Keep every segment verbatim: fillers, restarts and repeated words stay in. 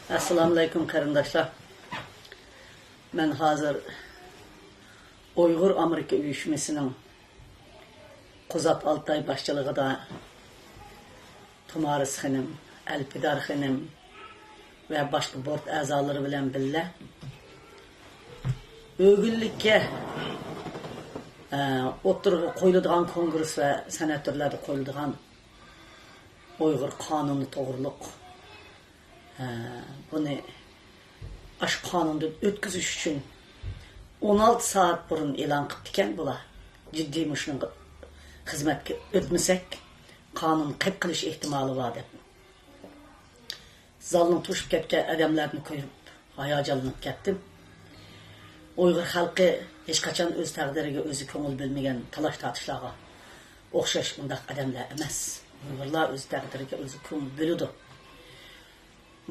ئەسسالامۇئەلەيكۇم قېرىنداشلار. مەن ھازىر ئۇيغۇر ئامېرىكا ئۇيۇشمىسىنىڭ قۇزات ئالتاي باشچىلىقىدا تۇمارىس خېنىم، ئەلپىدار خېنىم ۋە باشقا بورت ئەزالىرى بىلەن بىللە ئۆگۈنلۈككە، ئە، ئوتتۇرىغا قويۇلىدىغان كونگرېس ۋە سېناتورلاردا قويۇلىدىغان ئۇيغۇر قانۇنى توغرۇلۇق، ئە، بۇنى ئاشۇ قانۇندىن ئۆتكۈزۈش ئۈچۈن ئون ئالتە سائەت بۇرۇن ئېلان قىپتىكەن بۇلار. جىددىي مۇشۇنىڭغا خىزمەتكە ئۆتمىسەك، قانۇن قېپ قېلىش ئېھتىمالى بار دەپ. زالنىڭ توشۇپ كەتكەن ئادەملەرنى كۆرۈپ ھاياجانلىنىپ كەتتىم. ئۇيغۇر خەلقى ھېچقاچان ئۆز تەقدىرىگە ئۆزى كۆڭۈل بۆلمىگەن تالاش-تارتىشلارغا ئوخشاش ئۇنداق ئادەملەر ئەمەس. ئۇيغۇرلار ئۆز تەقدىرىگە ئۆزى كۆڭۈل بۆلىدۇ.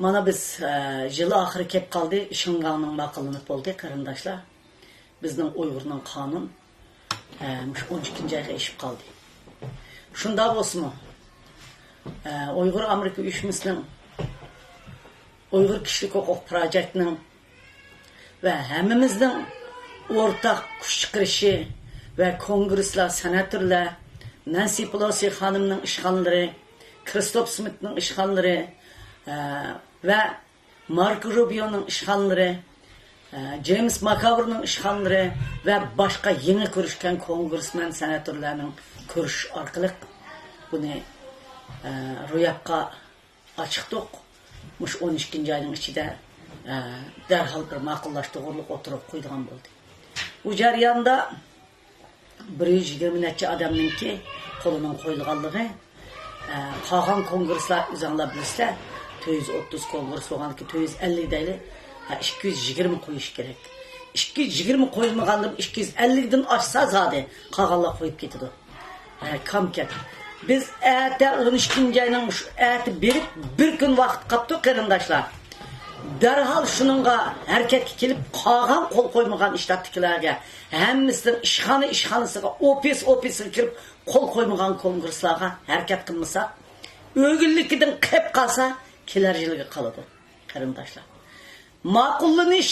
مانا بىز، ئە، يىل ئاخىرى كەپ قالدى، شىنجاڭنىڭ ماقۇللىنىپ بولدى، قېرىنداشلار. بىزنىڭ ئۇيغۇرنىڭ قانۇن، ئە، مۇشۇ ئون ئىككىنچى ئايغا ئېشىپ قالدى. شۇنداق بولسىمۇ، ئە، ئۇيغۇر ئامېرىكا ئۇيۇشمىسىنىڭ، ئۇيغۇر كىشىلىك ھوقۇق پروجېكتىنىڭ ۋە ھەممىمىزنىڭ ئورتاق كۈچ چىقىرىشى ۋە كونگرېسلار، سېناتورلار، نانسى پېلوسى خانىمنىڭ ئىشخانىلىرى، كىرىستوپ سمىتنىڭ ئىشخانىلىرى، ئە، ۋە ماركو روبىيونىڭ ئىشخانىلىرى، ئە، جېيمس ماكاۋېرنىڭ ئىشخانىلىرى ۋە باشقا يېڭى كۆرۈشكەن كونگرېسمېن، سېناتورلارنىڭ كۆرۈشۈشى ئارقىلىق بۇنى، ئە، روياپقا ئاچىقتۇق. مۇشۇ ئون ئىككىنچى ئاينىڭ ئىچىدە، ئە، دەرھال بىر ماقۇللاش توغرۇلۇق ئوتتۇرىغا قويىدىغان بولدى. بۇ جەرياندا بىر يۈز يىگىرمە نەچچە ئادەمنىڭكى قولىنىڭ قويۇلغانلىقى، ئە، قالغان كونگرېسلار ئۆزۈڭلار بىلىسىلەر، تۆت يۈز ئوتتۇز كونگرېس بولغاندىكى تۆت يۈز ئەللىك دەيلى، ھە، ئىككى يۈز يىگىرمە قويۇش كېرەك. ئىككى يۈز يىگىرمە قويۇلمىغاندىن ئىككى يۈز ئەللىكتىن ئاشسا زادى قالغانلار قويۇپ كېتىدۇ. ھە، كام كەپ. بىز ئەتە ئون ئىككىنچى ئاينىڭ شۇ ئەتە بېرىپ بىر كۈن ۋاقىت قاپتۇ قېرىنداشلار. دەرھال شۇنىڭغا ھەرىكەتكە كېلىپ قالغان قول قويمىغان شتاتتىكىلەرگە ھەممىسىنىڭ ئىشخانا ئىشخانىسىغا، ئوفىس ئوفىسىغا كىرىپ قول قويمىغان كونگرېسلارغا ھەرىكەت قىلمىساق، ئۆگۈنلۈكىدىن قېپ قالسا كېلەر يىلغا قالىدۇ قېرىنداشلار. ماقۇللىنىش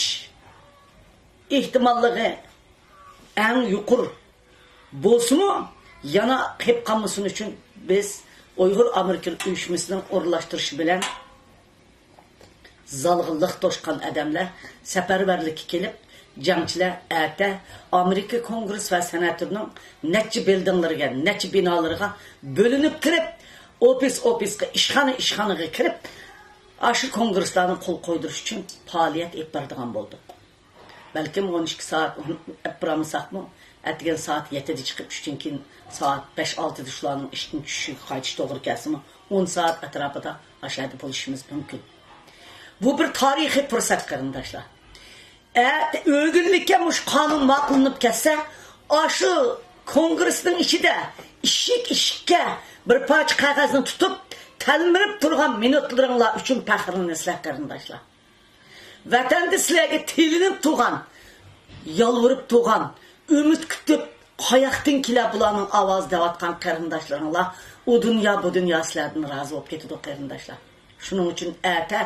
ئېھتىماللىقى ئەڭ يۇقىرى بولسىمۇ، يەنە قېپ قالمىسۇن ئۈچۈن بىز ئۇيغۇر ئامېرىكىلىق ئۇيۇشمىسىنىڭ ئورۇنلاشتۇرۇشى بىلەن زالغا لىق توشقان ئادەملەر سەپەرۋەرلىككە كېلىپ، جەڭچىلەر ئەتە ئامېرىكا كونگرېس ۋە سېناتورنىڭ نەچچە بىلدىڭلىرىگە، نەچچە بىنالىرىغا بۆلۈنۈپ كىرىپ، ئوفىس ئوفىسقا، ئىشخانا ئىشخانىغا كىرىپ، ئاشۇ كونگرېسلارنى قول قويدۇرۇش ئۈچۈن پائالىيەت ئېلىپ بارىدىغان بولدۇق. بەلكىم ئون ئىككى سائەت ئېلىپ بارالمىساقمۇ، ئەتىگەن سائەت يەتتىدە چىقىپ، چۈشتىن كېيىن سائەت بەش ئالتىدا شۇلارنىڭ ئىشتىن چۈشۈشىگە قايتىش توغرا كەلسىمۇ، ئون سائەت ئەتراپىدا ئاشۇ يەردە بولۇشىمىز مۇمكىن. بۇ بىر تارىخىي پۇرسەت، قېرىنداشلار. ئەتە ئۆگۈنلۈككە مۇشۇ قانۇن ماقۇللىنىپ كەتسە، ئاشۇ كونگرېسنىڭ ئىچىدە ئىشىك ئىشىككە بىر پارچە قەغەزنى تۇتۇپ، تەلمۈرۈپ تۇرغان مىنۇتلىرىڭلار ئۈچۈن پەخىرلىنىسىلەر، قېرىنداشلار. ۋەتەندە سىلەرگە تىلىنىپ تۇرغان، يالۋۇرۇپ تۇرغان، ئۈمىد كۈتۈپ، قاياقتىن كېلە بۇلارنىڭ ئاۋازى دەۋاتقان قېرىنداشلىرىڭلار، ئۇ دۇنيا، بۇ دۇنيا سىلەردىن رازى بولۇپ كېتىدۇ، قېرىنداشلار. شۇنىڭ ئۈچۈن ئەتە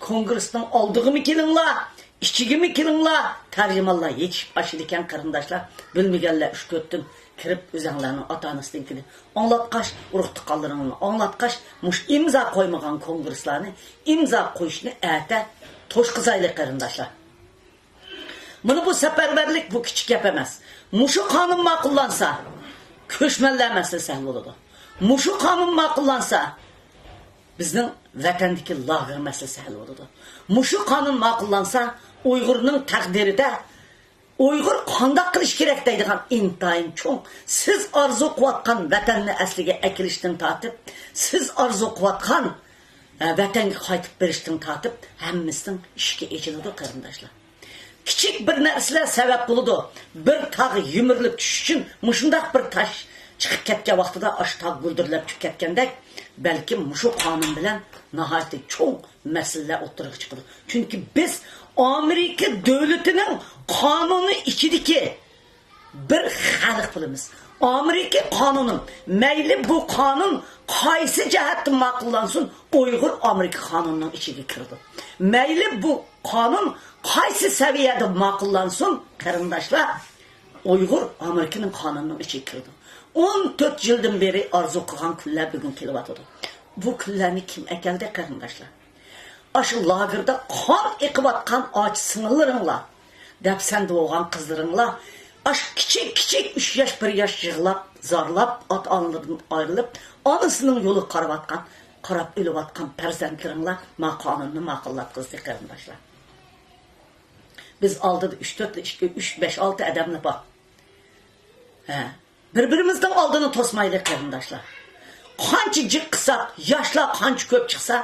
كونگرېسنىڭ ئالدىغىمۇ كېلىڭلار، ئىچىگىمۇ كېلىڭلار، تەرجىمانلار يېتىشىپ ئاشىدىكەن، قېرىنداشلار. بىلمىگەنلەر ئۈچ تۆتتىن كىرىپ، ئۆزەڭلارنىڭ ئاتا-ئانىسىدىن كېلىپ ئاڭلاتقاچ، ئۇرۇق-تۇغقانلىرىڭلارنى ئاڭلاتقاچ، مۇشۇ ئىمزا قويمىغان كونگرېسلارنى ئىمزا قويۇشنى ئەتە توشقۇزايلى، قېرىنداشلار. مانا بۇ سەپەرۋەرلىك، بۇ كىچىك گەپ ئەمەس. مۇشۇ قانۇن ماقۇللانسا، كۆچمەنلەر مەسىلىسى ھەل بولىدۇ. مۇشۇ قانۇن ماقۇللانسا، بىزنىڭ ۋەتەندىكى لاگېر مەسىلىسى ھەل بولىدۇ. مۇشۇ قانۇن ماقۇللانسا، ئۇيغۇرنىڭ تەقدىرىدە ئۇيغۇر قانداق قىلىش كېرەك دەيدىغان ئىنتايىن چوڭ، سىز ئارزۇ قىلىۋاتقان ۋەتەننى ئەسلىگە ئەكېلىشتىن تارتىپ، سىز ئارزۇ قىلىۋاتقان، ئە، ۋەتەنگە قايتىپ بېرىشتىن تارتىپ، ھەممىسىنىڭ ئىشىكى ئېچىلىدۇ، قېرىنداشلار. كىچىك بىر نەرسىلەر سەۋەب بولىدۇ. بىر تاغ يۈمۈرۈلۈپ چۈشۈش ئۈچۈن مۇشۇنداق بىر تاش چىقىپ كەتكەن ۋاقتىدا، ئاشۇ تاغ گۈلدۈرلەپ چۈشۈپ كەتكەندەك، بەلكىم مۇشۇ قانۇن بىلەن ناھايىتى چوڭ مەسىلىلەر ئوتتۇرىغا چىقىدۇ. چۈنكى بىز ئامېرىكا دۆلىتىنىڭ قانۇنى ئىچىدىكى بىر خەلق بولىمىز. ئامېرىكا قانۇنى، مەيلى بۇ قانۇن قايسى جەھەتتىن ماقۇللانسۇن، ئۇيغۇر ئامېرىكا قانۇنىنىڭ ئىچىگە كىرىدۇ. مەيلى بۇ قانۇن قايسى سەۋىيەدە ماقۇللانسۇن، قېرىنداشلار، ئۇيغۇر ئامېرىكىنىڭ قانۇنىنىڭ ئىچىگە كىرىدۇ. ئون تۆت يىلدىن بېرى ئارزۇ قىلغان كۈنلەر بۈگۈن كېلىۋاتىدۇ. بۇ كۈنلەرنى كىم ئەكەلدى، قېرىنداشلار؟ ئاشۇ لاگېردا قان ئېقىۋاتقان ئاچا سىڭىللىرىڭلار، دەپسەندە بولغان قىزلىرىڭلار، ئاشۇ كىچىك كىچىك ئۈچ ياش، بىر ياش يىغلاپ، زارلاپ، ئاتا ئانىلىرىدىن ئايرىلىپ، ئانىسىنىڭ يولىغا قاراۋاتقان، قاراپ ئۆلۈۋاتقان پەرزەنتلىرىڭلار ما قانۇننى ماقۇللاتقۇزدى، قېرىنداشلار. بىز ئالدىدا ئۈچ تۆت، ئىككى، ئۈچ، بەش، ئالتە ئادەملا بار. ھە. بىر-بىرىمىزنىڭ ئالدىنى توسمايلى، قېرىنداشلار. قانچە جىق قىلساق، ياشلار قانچە كۆپ چىقسا،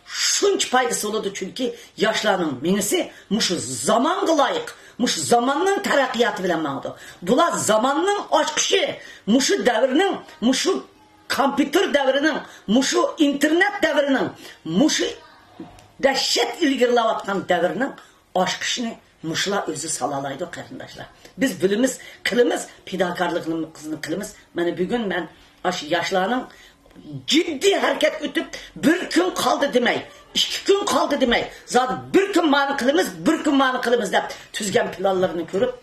شۇنچە پايدىسى بولىدۇ، چۈنكى ياشلارنىڭ مېڭىسى مۇشۇ زامانغا لايىق، مۇشۇ زاماننىڭ تەرەققىياتى بىلەن ماڭىدۇ. بۇلار زاماننىڭ ئاچقۇچى، مۇشۇ دەۋرنىڭ، مۇشۇ كومپيۇتېر دەۋرىنىڭ، مۇشۇ ئىنتېرنېت دەۋرىنىڭ، مۇشۇ دەھشەت ئىلگىرىلەۋاتقان دەۋرنىڭ ئاچقۇچىنى مۇشۇلار ئۆزى سالالايدۇ، قېرىنداشلار. بىز بىلىمىز، قىلىمىز، پىداكارلىقىمىزنى قىلىمىز. مانا بۈگۈن مەن ئاشۇ ياشلارنىڭ جىددىي ھەرىكەتكە ئۆتۈپ، بىر كۈن قالدى دېمەي، ئىككى كۈن قالدى دېمەي، زادى بىر كۈن مانى قىلىمىز، بىر كۈن مانى قىلىمىز دەپ تۈزگەن پىلانلىرىنى كۆرۈپ،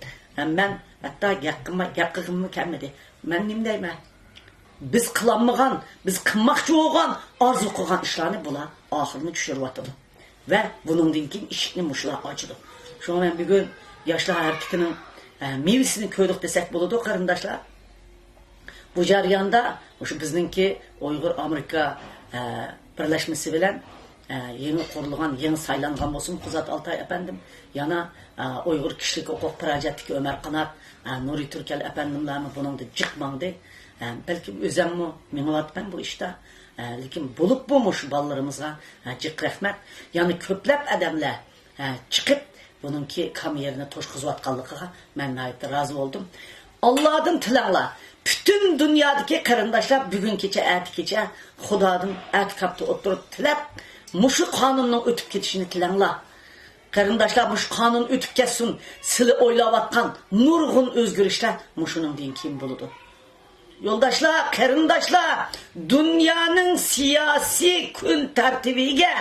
مەن ھەتتا گەپ قىلماي، گەپ قىلغۇممۇ كەلمىدى. مەن نېمە دەيمەن؟ بىز قىلالمىغان، بىز قىلماقچى بولغان، ئارزۇ قىلغان ئىشلارنى بۇلار ئاخىرىنى چۈشۈرۈۋاتىدۇ. ۋە بۇنىڭدىن كېيىن ئىشىكنى مۇشۇلار ئاچىدۇ. شۇڭا مەن بۈگۈن ياشلار ھەرىكىتىنىڭ، ئە، مېۋىسىنى كۆردۇق دېسەك بولىدۇ، قېرىنداشلار. بۇ جەرياندا مۇشۇ بىزنىڭكى ئۇيغۇر ئامېرىكا، ئە، بىرلەشمىسى بىلەن، ئە، يېڭى قۇرۇلغان، يېڭى سايلانغان بولسىمۇ قۇزات ئالتاي ئەپەندىم، يەنە، ئە، ئۇيغۇر كىشىلىك ھوقۇق پىراجەتتىكى ئۆمەر قانات، ئە، نۇرى تۈركەل ئەپەندىملەرمۇ بۇنىڭدا جىق ماڭدى. ئە، بەلكىم ئۆزەممۇ مېڭىۋاتىمەن بۇ ئىشتا. ئە، لېكىن بولۇپمۇ مۇشۇ بالىلىرىمىزغا، ئە، جىق رەھمەت. يەنە كۆپلەپ ئادەملەر، ئە، چىقىپ بۇنىڭكى كام يېرىنى توشقۇزۇۋاتقانلىقىغا مەن ناھايىتى رازى بولدۇم. ئاللادىن تىلەڭلار. پۈتۈن دۇنيادىكى قېرىنداشلار بۈگۈن كېچە، ئەتە كېچە خۇدادىن ئەتە كاپتا ئولتۇرۇپ تىلەپ، مۇشۇ قانۇننىڭ ئۆتۈپ كېتىشىنى تىلەڭلار. قېرىنداشلار، مۇشۇ قانۇن ئۆتۈپ كەتسۇن. سىلى ئويلاۋاتقان نۇرغۇن ئۆزگىرىشلەر مۇشۇنىڭدىن كېيىن بولىدۇ. يولداشلار، قېرىنداشلار، دۇنيانىڭ سىياسىي كۈن تەرتىپىگە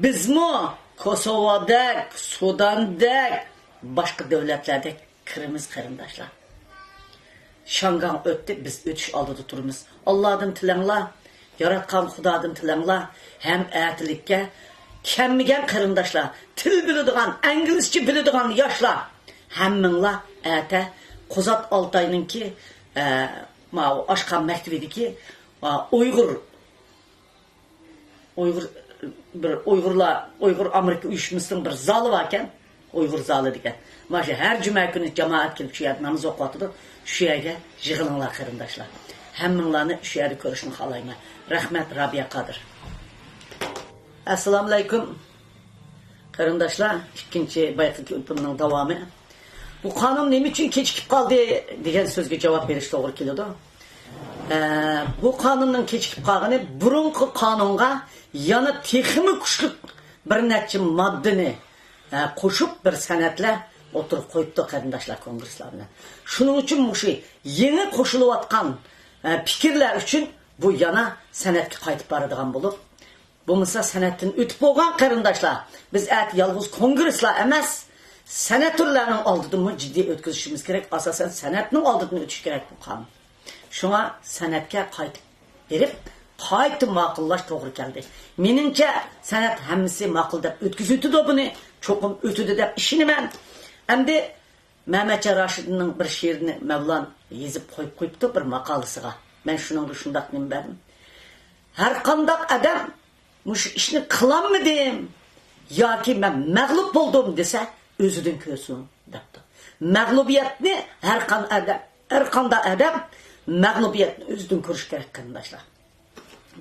بىزمۇ كوسوۋودەك، سۇداندەك، باشقا دۆلەتلەردەك كىرىمىز، قېرىنداشلار. شياڭگاڭ ئۆتتى، بىز ئۆتۈش ئالدىدا تۇرىمىز. ئاللادىن تىلەڭلار، ياراتقان خۇدادىن تىلەڭلار، ھەم ئەتىلىككە كەممىگەن قېرىنداشلار، تىل بىلىدىغان، ئىنگلىزچە بىلىدىغان ياشلار، ھەممىڭلار ئەتە قۇزات ئالتاينىڭكى، ئە، ماۋۇ ئاشقان مەكتىۋىدىكى، ئا، ئۇيغۇر ئۇيغۇر، بىر ئۇيغۇرلار، ئۇيغۇر ئامېرىكا ئۇيۇشمىسىنىڭ بىر زالى باركەن، ئۇيغۇر زالى دېگەن. مانا شۇ ھەر جۈمە كۈنى جامائەت كېلىپ شۇ يەردە ناماز ئوقۇۋاتىدۇ. شۇ يەرگە يىغىلىڭلار قېرىنداشلار. ھەممىڭلارنى شۇ يەردە كۆرۈشنى خالايمەن. رەھمەت، رابىيە قادىر. ئەسسالامۇئەلەيكۇم. قېرىنداشلار، ئىككىنچى بايىقى گېپىمنىڭ داۋامى. بۇ قانۇن نېمە ئۈچۈن كېچىكىپ قالدى دېگەن سۆزگە جاۋاب بېرىش توغرا كېلىدۇ. ئە، بۇ قانۇننىڭ كېچىكىپ قالغىنى بۇرۇنقى قانۇنغا يەنە تېخىمۇ كۈچلۈك بىر نەچچە ماددىنى، ئە، قوشۇپ بىر سەنەدلەر ئوتتۇرىغا قويۇپتۇ قېرىنداشلار كونگرېسلار بىلەن. شۇنىڭ ئۈچۈن مۇشۇ يېڭى قوشۇلۇۋاتقان، ئە، پىكىرلەر ئۈچۈن بۇ يەنە سەنەدكە قايتىپ بارىدىغان بولۇپ، بولمىسا سەنەدتىن ئۆتۈپ بولغان قېرىنداشلار، بىز ئەتە يالغۇز كونگرېسلار ئەمەس، سېناتورلارنىڭ ئالدىدىنمۇ جىددىي ئۆتكۈزۈشىمىز كېرەك. ئاساسەن سېناتنىڭ ئالدىدىن ئۆتۈشى كېرەك بۇ قانۇن. شۇڭا سېناتكە قايتىپ بېرىپ، قايتا ماقۇللاش توغرا كەلدى. مېنىڭچە سېنات ھەممىسى ماقۇل دەپ ئۆتكۈزۈۋېتىدۇ بۇنى، چوقۇم ئۆتىدۇ دەپ ئىشىنىمەن. ئەمدى مەمەتجان راشىدىننىڭ بىر شېئىرىنى مەۋلان يېزىپ قويۇپ قويۇپتۇ بىر ماقالىسىغا. مەن شۇنىڭغا شۇنداق نېمە بەردىم. ھەرقانداق ئادەم مۇشۇ ئىشنى قىلالمىدىم ياكى مەن مەغلۇپ بولدۇم دېسە، ئۆزىدىن كۆرسۇن، دەپتۇ. مەغلۇبىيەتنى ھەرقان-، ئادەم، ھەرقانداق ئادەم مەغلۇبىيەتنى ئۆزىدىن كۆرۈش كېرەك، قېرىنداشلار.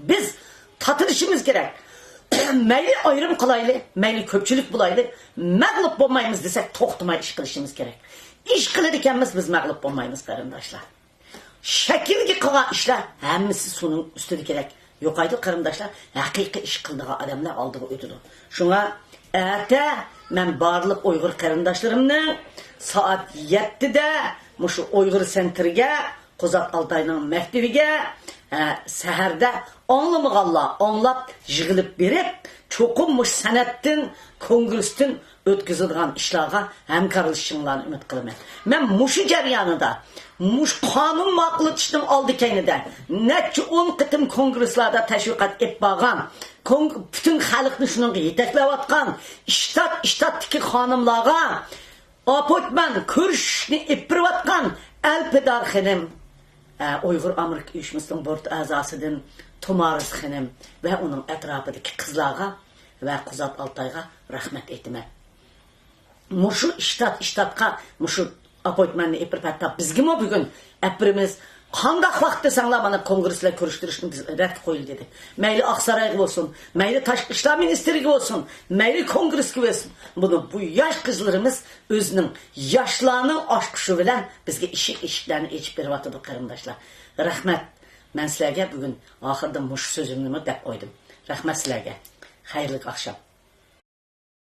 بىز تاتىلىشىمىز كېرەك. مەيلى ئايرىم قىلايلى، مەيلى كۆپچىلىك بولايلى، مەغلۇپ بولمايمىز دېسەك، توختىماي ئىش قىلىشىمىز كېرەك. ئىش قىلىدىكەنمىز، بىز مەغلۇپ بولمايمىز، قېرىنداشلار. شەكىلگە قىلغان ئىشلار ھەممىسى سۇنىڭ ئۈستىدە كېرەك. يوقايدۇ، قېرىنداشلار. ھەقىقىي ئىش قىلىدىغان ئادەملەر ئالدىغا ئۆتىدۇ. شۇڭا ئەتە مەن بارلىق ئۇيغۇر قېرىنداشلىرىمنىڭ سائەت يەتتىدە مۇشۇ ئۇيغۇر سېنتىرىگە، قۇزات ئالتاينىڭ مەكتىۋىگە، ھە، سەھەردە ئاڭلىمىغانلار ئاڭلاپ يىغىلىپ بېرىپ، چوقۇم مۇشۇ سەنئەتتىن، كونگرېستىن ئۆتكۈزىدىغان ئىشلارغا ھەمكارلىشىشىڭلارنى ئۈمىد قىلىمەن. مەن مۇشۇ جەريانىدا، مۇشۇ قانۇن ماقۇللىتىشنىڭ ئالدى كەينىدە نەچچە ئون قېتىم كونگرېسلاردا تەشۋىقات ئېلىپ بارغان، كونگ-، پۈتۈن خەلقنى شۇنىڭغا يېتەكلەۋاتقان ئىشتات، ئىشتاتتىكى خانىملارغا ئاپوينتمېنت كۆرۈشۈشنى ئېلىپ بېرىۋاتقان ئەلپىدار خېنىم، ئە، ئۇيغۇر ئامېرىكا ئۇيۇشمىسىنىڭ بورت ئەزاسىدىن تۇمارىس خېنىم ۋە ئۇنىڭ ئەتراپىدىكى قىزلارغا ۋە قۇزات ئالتايغا رەھمەت ئېيتىمەن. مۇشۇ ئىشتات، ئىشتاتقا مۇشۇ ئاپوينتمېنتنى ئېلىپ بېرىپ، ھەتتا بىزگىمۇ بۈگۈن ئەپىرىمىز، قانداق ۋاقىت دېسەڭلار، مانا، كونگرېس بىلەن كۆرۈشتۈرۈشنى بىز رەتكە قويىلى دېدى. مەيلى ئاقسارايغا بولسۇن، مەيلى تاشقى ئىشلار مىنىستىرىگە بولسۇن، مەيلى كونگرېسكە بولسۇن. بۇنى بۇ ياش قىزلىرىمىز ئۆزىنىڭ ياشلارنىڭ ئاچقۇچى بىلەن بىزگە ئىشىك، ئىشىكلەرنى ئېچىپ بېرىۋاتىدۇ، قېرىنداشلار. رەھمەت. مەن سىلەرگە بۈگۈن ئاخىرىدا مۇشۇ سۆزۈمنىمۇ دەپ قويدۇم. رەھمەت سىلەرگە. خەيرلىك ئاخشام.